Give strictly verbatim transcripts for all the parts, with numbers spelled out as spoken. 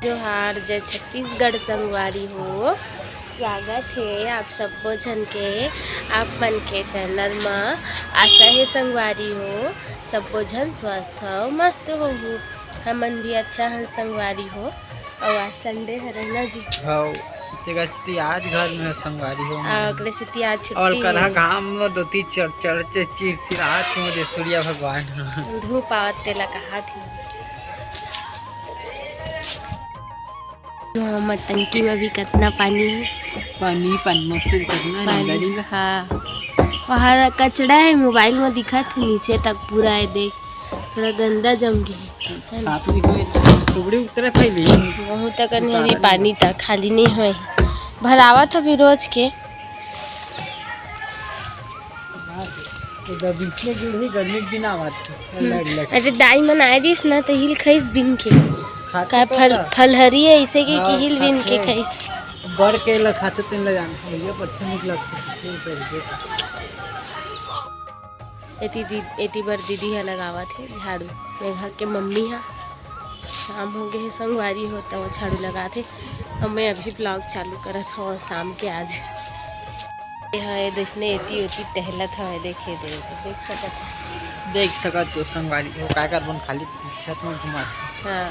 जोहार, जय छत्तीसगढ़ संगवारी हो। स्वागत हे आप सब्बो झन के आप मन के चैनल म। आशा हे संगवारी हो, सब्बो झन स्वस्थ हो, मस्त होहू। हमन भी अच्छा हन संगवारी हो। अउ आज संडे हरे ना जी। हव, तेकर सेती आज घर में संगवारी हो। अउ ओकरे सेती आज छुट्टी अउ करा हे। घाम में दोती चढ़ चढ़ के चिरचिरात हो जे सूर्य भगवान ह। धूप आवत तेला कहात हे। हमर टंकी में भी कतना पानी हे। पानी, पानी मस्त दिखत ना, पानी, नीला, नीला। हाँ। वहाँ कचरा हे, मोबाइल में दिखत हे, नीचे तक पूरा हे, देख, थोड़ा गंदा जम गया हे। साफ नहीं होए, सुबड़ी उतरे पहले। बहुत अकन हे अभी पानी तक खाली नहीं होए, भरावत अभी रोज के। एकर बीच में गिरही, गर्मी के दिन आवत हे। हम्म। लग, लग। अरे दाई मन आए रहिस ना, त हिल खइस बिन के। खाते का तो फल, था। फलहरी हे, इसे के, हाँ, कि हिल बिन के खाते। खइस। बड़ के ल खाते तेन ल जान, भैया पत्थर निकलत हे। एती दी-, एती बर दीदी ह लगावत हे झाड़ू। मेघा के मम्मी ह शाम हो गे हे संगवारी हो, त वो झाड़ू लगात हे। अउ मैं अभी vlog चालू करत हव शाम के आज। ये ह, ये दइसने एती ओती टहलत हवय, देखे दे, देख सकत हव। देख सकत हो संगवारी हो, का करबन, खाली छत में घुमत। हाँ,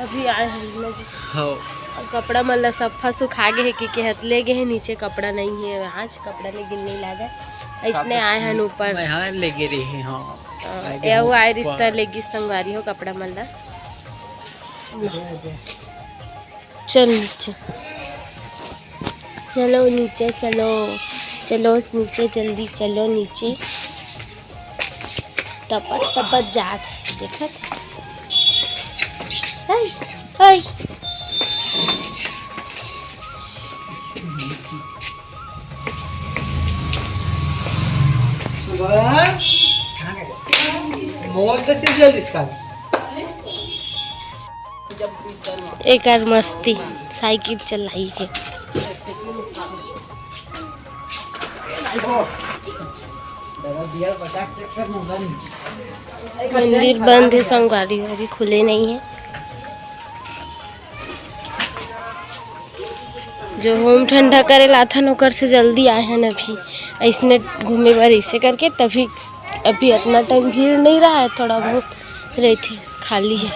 अभी आए हन ना जी। हो। अउ कपड़ा मन ला सफा सुखा गे हे, कि केहत ले गे हे नीचे, कपड़ा नहीं हे, आज कपड़ा लेगिन नहीं लागे, अइसने आए हन ऊपर। मैं हाँ ले गे रहे, हाँ। हाँ, आए गे ये हूँ वो आए ऊपर। रिश्ता लेगी संगवारी हो कपड़ा मन ला। चल नीचे, चलो नीचे, चलो, चलो नीचे, जल्दी चलो नीचे। तपत तपत जात हे, देखत। ओए, ओए। मोर के सीरियल इसका। एकर मस्ती, साइकिल चलाई के। मंदिर बंद हे संगवारी, अभी खुले नहीं हे। जो होम ठंडा करे लाथन ओकर से जल्दी आए हन अभी, अइसने घूमे बर अइसे करके, तभी अभी अतना टाइम भीड़ नहीं रहा है, थोड़ा बहुत रहती खाली है।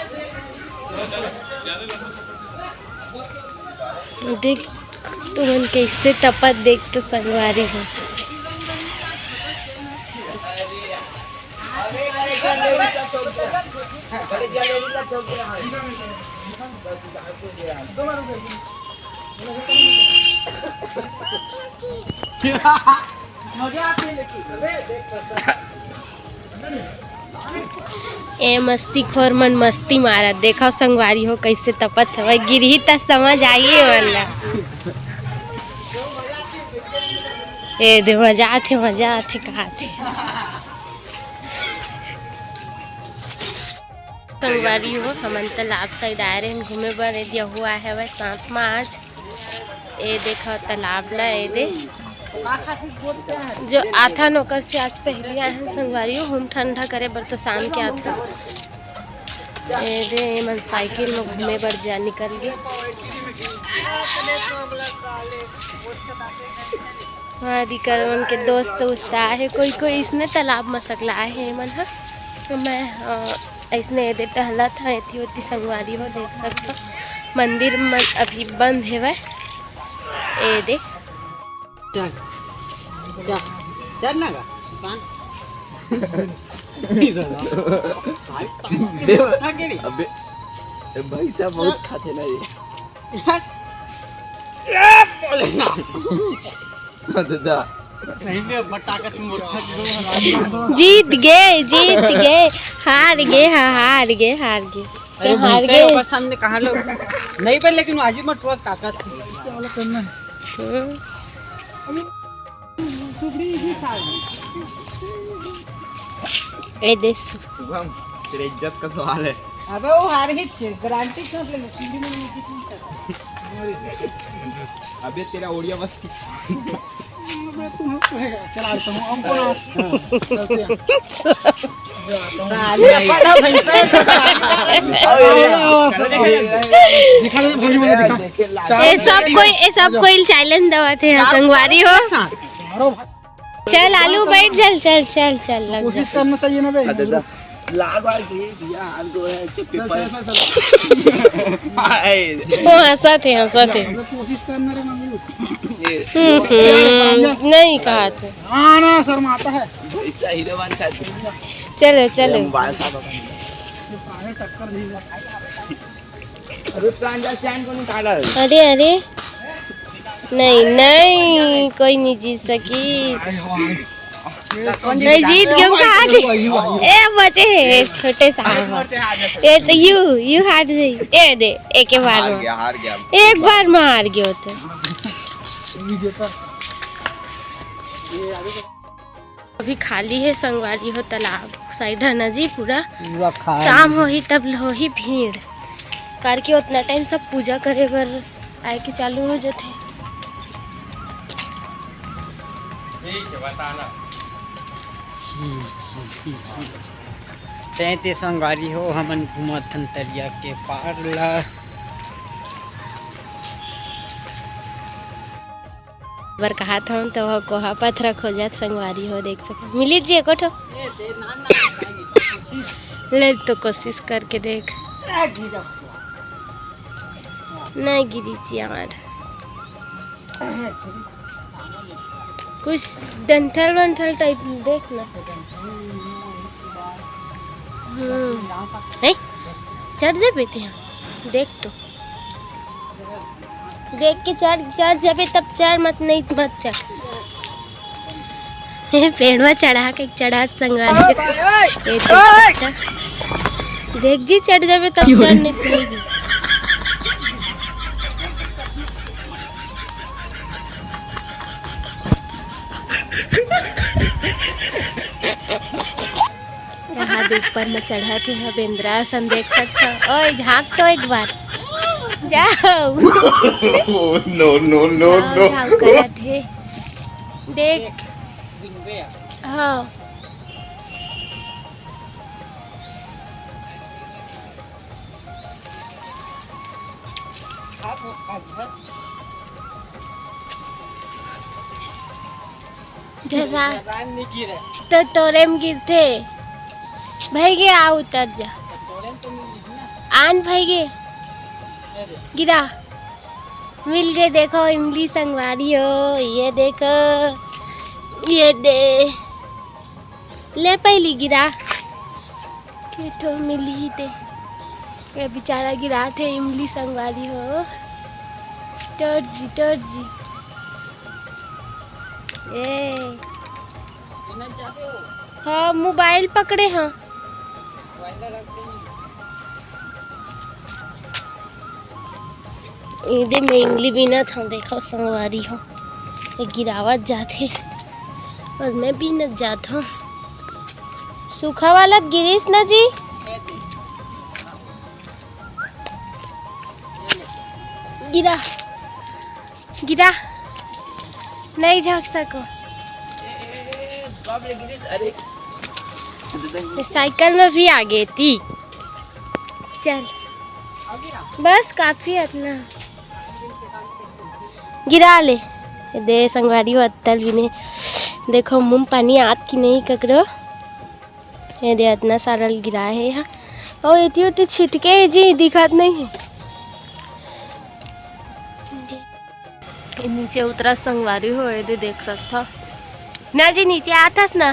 देख तुमन कैसे तपत देख तो संगवारी हो। ए मस्ती खोर मन मस्ती मारत, देखो संगवारी हो कैसे तपत हवय, गिरही त समझ आही हमन ला। ए दे मजा आथे, मजा आथे, कहाथे। संगवारी हो, हमन तालाब side आए रहेन घूमे बर, ए दिया हुआ है वह साथ में आज। ए देखो तालाब ला, ए दे जो आथन ओकर से आज पहली आए हैं संगवारी हो, होम ठंडा करे बर तो शाम के आथन। ए दे, ए मन साइकिल में घूमे बर जा निकल गे। हाँ, दिकर मन के दोस्त उस्त आए हे, कोई कोई इसने तालाब म सकला आए हे एमन ह। तो मैं, अ, अइसने एदे टहलत हँव, एती ओती संगवारी हो देख सकथव। मंदिर मन अभी बंद हेवय। एदे। चल, चल, चल ना गा, दुकान। भाई, भाई, देव, भाग गेली। अबे, ए, भाई साहब बहुत चल। खाथे ना ये। चल। ए, बोले ना। हाँ, दादा। सही में अब ताकत मोटा जो हमारे जीत गे, जीत गे, हार गे, हाँ, हार गे, हार गे। अरे तो हार भैंसा, गे। ओकर सामने कहाँ लो? नहीं बे, लेकिन आज ही मत हुआ ताकत। हम्म। ए देसु। शुभम, तेरे इज्जत का सवाल है। अबे वो हार ही छे, गारंटी क्यों ले? अबे तेरा ओड़िया बस। अबे तुम चला तो हम कौन? ये सब कोई, ये सब कोई चैलेंज देवत हे, संगवारी हो। चल आलू, बैठ, चल, चल, चल, चल, लग जा। कोशिश करना चाहिए ना बे। लाल बार के भैया, हाथ धो रहे हैं, चुप, चल, पेपर। चल, चल, चल। वो हंसत हे, हंसत हे। कोशिश करना रे मंगू। हम्म, हम्म, नहीं कहा थे। हाँ ना, शर्माता है। इसका हीरो बन सकते हैं। चलो, चलो। ये मोबाइल साथ में। ये पुराने टक्कर नहीं हुआ। अरे, ट्रांजैक्शन को निकाला है। अरे, अरे। नहीं, नहीं, कोई नहीं जीत सकी। नहीं, जीत गए, कहा थे? ए, बचे हे, छोटे साहब। ये तो यू, यू हार गई। ए दे, एक बार हार में। गया, हार गया। एक बार में हार गए होते। अभी खाली हे संगवारी हो तालाब, साइड हे ना जी पूरा। पूरा खाली। शाम होही तब होही भीड़, करके उतना टाइम सब पूजा करे बर आए के चालू हो जाथे। ठीक है, बताना। तैं ते संगवारी हो, हमन घूमत हन तरिया के पार ला। बर कहात हवन, तो वो कोहा पथरा खोजत संगवारी हो, देख सको, मिली जी एको ठो। ले तो कोशिश करके देख। नहीं गिरी जी यार, कुछ डंठल वंठल टाइप देख ना। हम्म, नहीं, चढ़ जाबे तेहा, देख तो। देख के चढ़, चढ़ जाबे तब चढ़, मत नहीं मत चढ़। पेड़ में चढ़ा के चढ़ा संगवारी। ये देख, देख जी, चढ़ जाबे तब चढ़, नहीं तो नहीं। यहाँ दे ऊपर में चढ़त हे, बेंदरा असन देख सकथव। ओए, झांक तो एक बार। जाओ। No, no, no, झांक, no। झांक करत हे। देख। हाँ। झर्रा। तो तोरे में गिरथे। भई गे, आ उतर जा। आन भई गे। गिरा। मिल गए, देखो, इमली संगवारी हो। ये देखो, ये दे। ले पहली गिरा। के ठो मिलही ते। ये बेचारा गिरात हे, इमली संगवारी हो। तोर जी, तोर जी। ए। हाँ, मोबाइल पकड़े हाँ। एदे में इमली बीनत हंव, देखो संगवारी हो, ये गिरावत जात हे और मैं बीनत जात हंव। सूखा वाला गिरीस न जी, गिरा, गिरा, नहीं झांक सको। ये साइकिल में भी आ गए थी। चल, बस काफी हे अतना। गिरा ले। ये दे संगवारी हो, अत्तल भी नहीं। देखो, मुंह पानी आत कि नहीं ककरो। ये दे, अतना सारा गिरा हे यहाँ। और एती ओती छिटके हे जी, दिखत नहीं हे। नीचे उतरा संगवारी हो, ये दे देख सकथव। ना जी, नीचे आथस ना।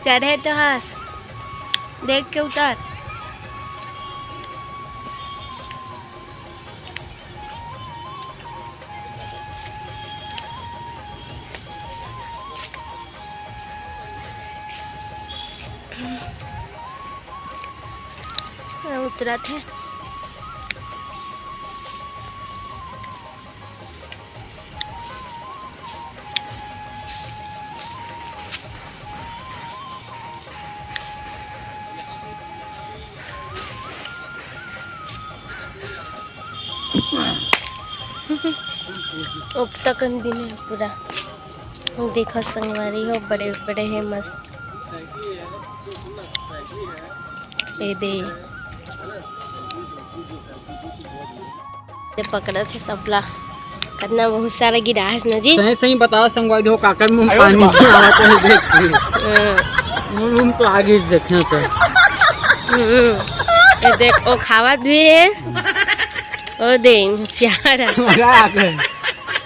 चढ़े तो हस, देख के उतर। उतरत हे। अब तकन भी नहीं पूरा। देखो संगवारी हो, बड़े बड़े हे मस्त। ए दे, ये पकड़त हे सबला। कितना बहुत सारा गिरा हे ना जी। सही सही बताओ संगवारी हो, काकर मुंह पानी आवत हे देख के। हाँ। मुंह तो आगे देखे तो। हम्म। ये देख, वो खावत भी हे। ओ दे, होशियार हे। मजा आ गया।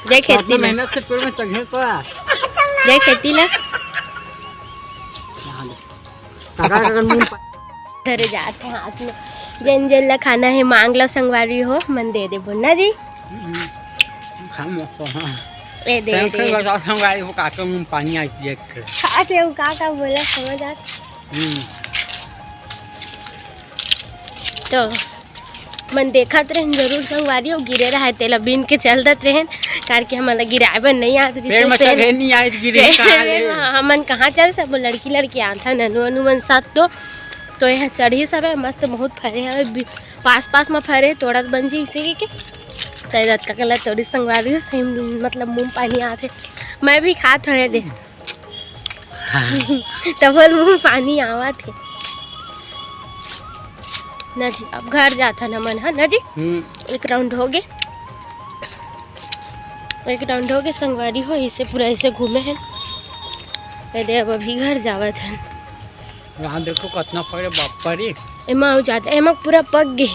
देख खेती ला। मेहनत से पेड़ में चढ़े तो आ। देख खेती ला। यहाँ दे। काका, काका, मुंह पा- धरे जात हे हाथ में। जेन जेन ला खाना हे, मांग लो संगवारी हो, मन दे देबो ना जी। हम्म, हम तो हाँ। ए दे, सही दे। सही बताओ संगवारी हो, काका मुंह पानी आ गया। खा के वो काका बोला, समझ आ। हम्म। तो मन देखत रहेन जरूर संगवारी हो, गिरे रहे तेला बीन के चल देत रहेन, कार के हमन ला गिराए बर नहीं आत रहिस पेड़ में पेड़। चढ़े नहीं आए, गिरे पेड़ कहाँ में, ले? हाँ, हमन कहाँ चल सकबो, लड़की लड़की आत हे, ननू अनू मन साथ तो, तो यह चढ़ी सब हे, मस्त बहुत फरे हे, बी-, पास पास में फरे, तोड़त बन जी इसे के, के। तो ये दत्ता कला तोड़ी संगवारी हो, सही मतलब मुंह पानी आत हे, मैं भी खात हवे दे। तब मुंह पानी आवत हे ना जी। अब घर जात हन हमन, हाँ ना जी। हम्म। एक राउंड हो गे, एक राउंड हो गे संगवारी हो, इसे पूरा इसे घूमे हे। ए दे, अब अभी घर जावत हन। यहाँ देखो कितना फरे बापा रे। एमा हो जाता, एमा पूरा पक गे।